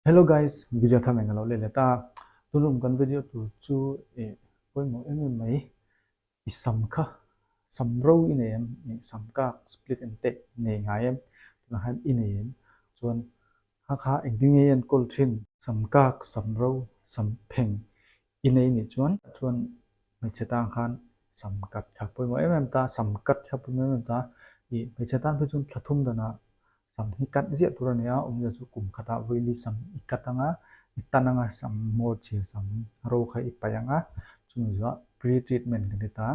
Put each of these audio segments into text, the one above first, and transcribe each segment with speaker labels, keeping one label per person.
Speaker 1: Hello guys, video tham eng alo leh leh ta. Tunum kan video tur chu eh pawimawh em em mai. I sam kha sam ro i nei em? Eh sam kak split en teh i nei ngai em? Tunah hian i nei em? Chuan kha kha engtin nge i enkawl thin? Sam kak, sam ro, sam pheng i nei nih chuan chuan hmeichhe tan khan sam cut kha pawimawh em em ta, sam cut kha pawimawh em em ta. Ih hmeichhe tan phei chuan thla thum danah sam hi cut ziah tur a ni a, awmzia chu kum khatah vawili sam i cut anga i tan anga sam hmawr chhia sam ro kha i paih anga chumi zuah pre treatment kan ti ta,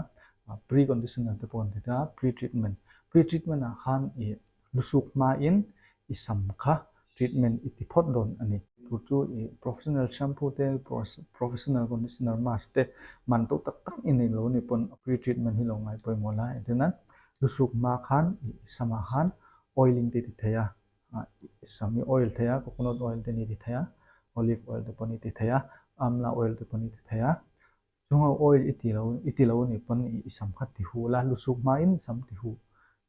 Speaker 1: pre conditioner te pawh kan ti ta, pre treatment. Pre treatment ah khan ih Lusuk hmain i sam kha treatment i ti phawt dawn a ni. Tur chu i professional shampoo te, professional conditioner mask te man to tak tak i nei lo a nih pawn pre treatment hi lo ngai pawimawh la. Engtin a lusuk hma khan i samah khan oiling te i ti thei a, i sam i oil thei a, coconut oil te ni ti thei a, olive oil te pawh ni ti thei a, amla oil te pawh ni ti thei a. Chunga oil i ti lo i ti lo nih pawn i sam kha ti huh la, lusuk hmain sam ti huh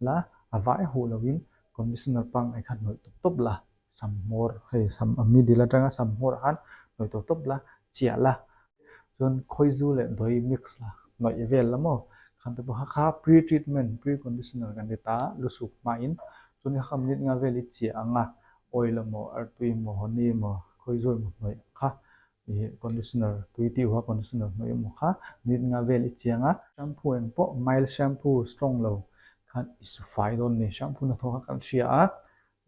Speaker 1: la, a vai huh loin conditioner pangngai kha hnawih tawp tawp la, sam hmawr hei sam a middle atanga sam hmawrah khan hnawih tawp tawp la, chiah la, chuan khawizu leh dawi mix la hnawih vel la maw, khan te pawh kha kha pre treatment pre conditioner kan ti ta lusuk hmain chuan kha kha minute nga vel i chiah ang a, oil emaw artui emaw honey emaw khawizu emaw hnawih kha Ih conditioner tui tih huah conditioner hnawih emaw kha minute nga vel i chiang a. Shampoo eng pawh mild shampoo strong lo khan i su fai dawn a ni. Shampoo hnathawh kha kan hria a,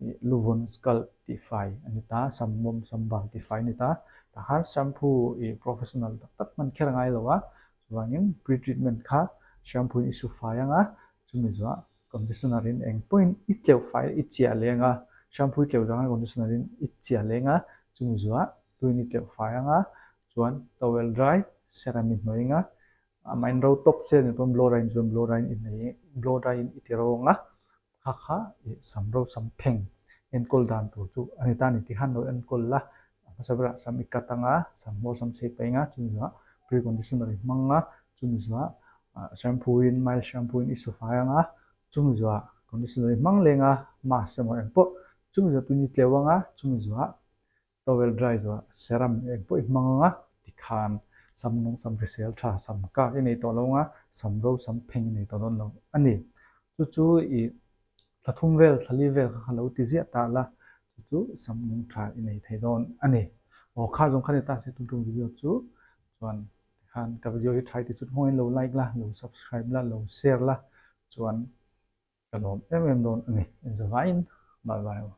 Speaker 1: ih luvun scalp tih fai a ni ta, sam mawm sam bal tih fai a ni ta. Tah khan shampoo ih professional tak tak hman kher a ngai lo a, chuvangin pre treatment kha shampoo in i su fai ang a, chumi zuah conditioner in eng pawhin i tleuh fai i chiah leng a, shampoo i tleuh zawng a conditioner in i chiah leng a, chumi zuah Tuin i tleuh fai ang a, chuan towel dry serum i hnawih ang a, amah in ro tawp se ni pawn blow dry in chuan blow dry in i hnawih blow dry in i ti ro ang a, kha kha i sam ro sam pheng enkawl dan tur chu a ni ta a ni tikhan lo enkawl la, a hmasa berah sam i cut ang a, sam hmawr sam chei paih ang a, chumi zawhah pre conditioner i hmang ang a, chumi zawhah shampoo in mild shampoo in i su fai ang a, chumi zawhah conditioner i hmang leng a, mask emaw engpawh chumi zawh tuin i tleuh ang a, chumi zawhah Towel dry zuah serum eng pawh i hmang ang a, tikhan sam nung sam hrisel tha sam kak i nei tawh lo ang a, sam ro sam pheng i nei tawh dawn lo a ni. Chu chu i thla thum vel thla li vel kha kha lo ti ziah ta la, chu chu sam nung tha i nei thei dawn a ni. Aw kha zawng kha ni ta se tum tum video chu chuan tikhan ka video hi tha i ti chut nghawngin lo like la, lo subscribe la, lo share la chuan ka lawm em em dawn a ni. Inzavaiin bye bye aw.